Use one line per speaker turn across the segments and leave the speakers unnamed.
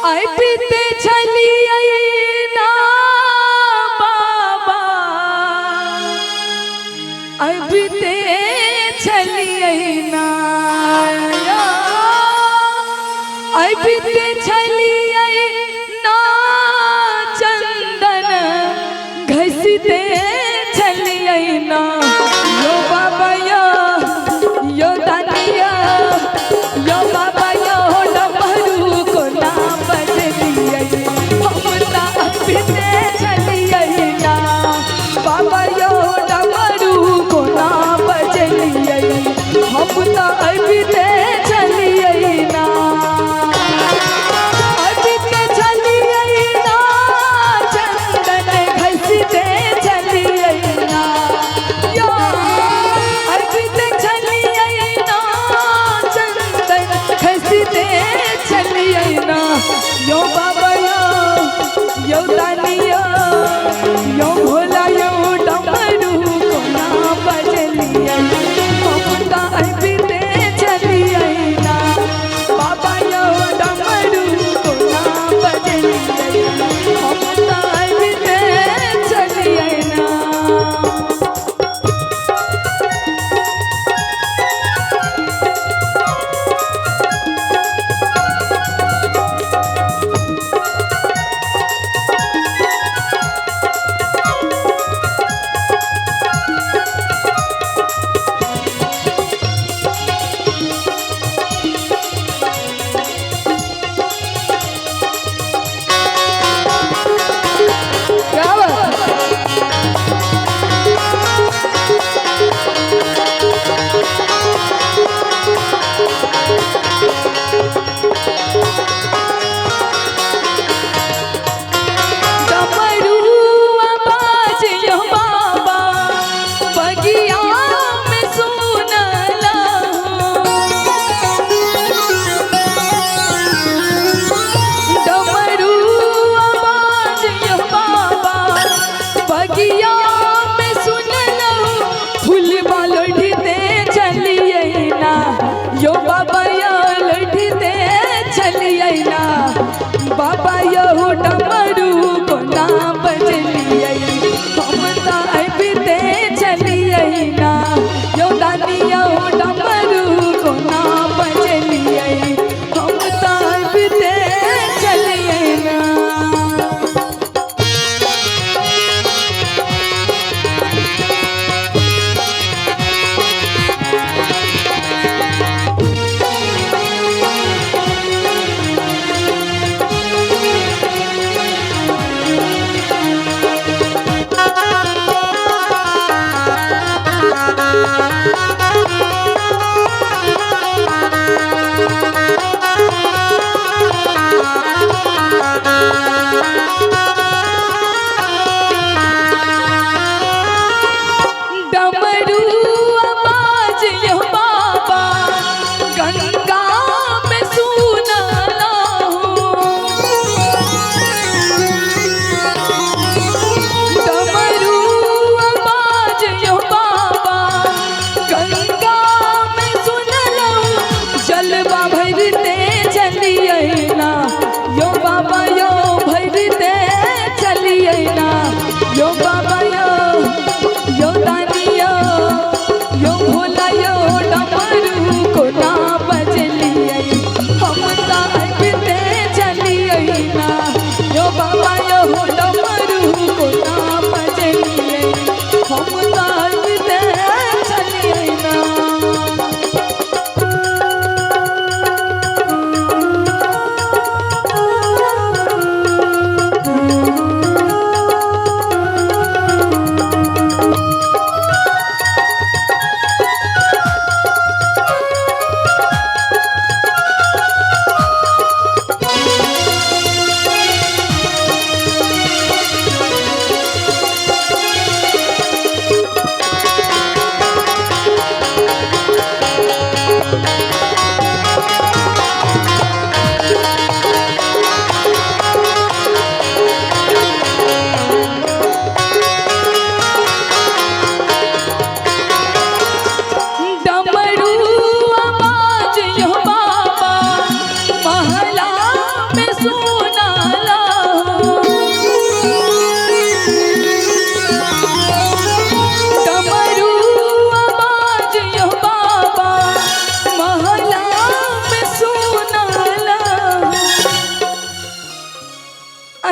आई पीते छलियै ना बाबा, आई पीते छलियै ना, आई पीते छलियै ना, चंदन घसिते छलियै ना। यो बाबा यो, यो दानिया, यो बाबा यो, डमरू कोना बजलियै हम।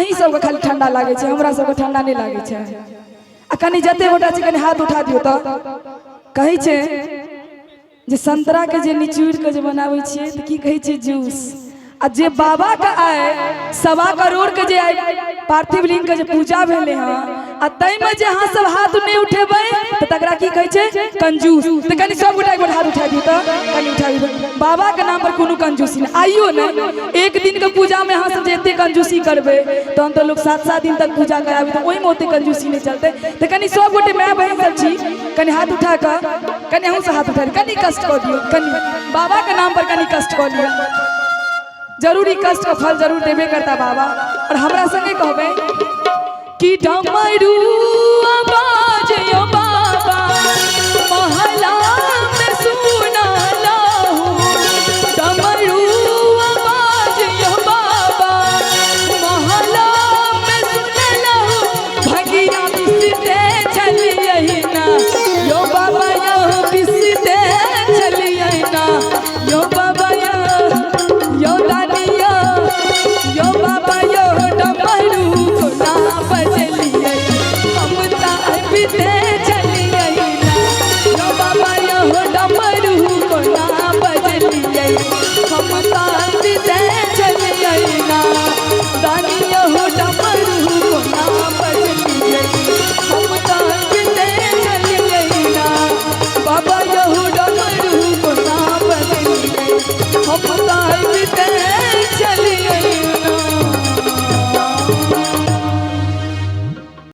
अहीं सबके खाली ठंडा लागै छै, हमरा सबके ठंडा नहि लागै छै। आ कनि जते गोटा छै कनि हाथ उठा दियौ। तऽ कहै छै जे संतरा के जे निचोड़ि के जे बनाबै छियै तऽ की कहै छै? जूस। आ जे बाबा के आइ 1.25 करोड़ के जे आइ पार्थिव लिंग के जे पूजा भेलै हँ, आ ताहिमे जे अहाँ सब हाथ नहि उठेबै तऽ तकरा की कहै छै? कंजूस। तऽ कनि सब गोटा एक गोटा हाथ उठा दियौ। तऽ कनि उठा दियौ। बाबा के नाम पर कोनो कंजूसी नहि। आइयो नहि, एक दिन के पूजा में अहाँ सब जे एते कंजूसी करबै, तहन तऽ लोक 7-7 दिन तक पूजा कराबै तऽ ओहिमे ओते कंजूसी नहि चलतै। तऽ कनि सब गोटे माय बहिन सब छी, कनि हाथ उठा कऽ, कनि अहूँ से हाथ उठा, कनि कष्ट कऽ दियौ। कनि बाबा के नाम पर कनि कष्ट कऽ लिअ। जरूरी कष्ट के फल जरूर देबे करता बाबा। और हमरा संगे कहबै कि डमरू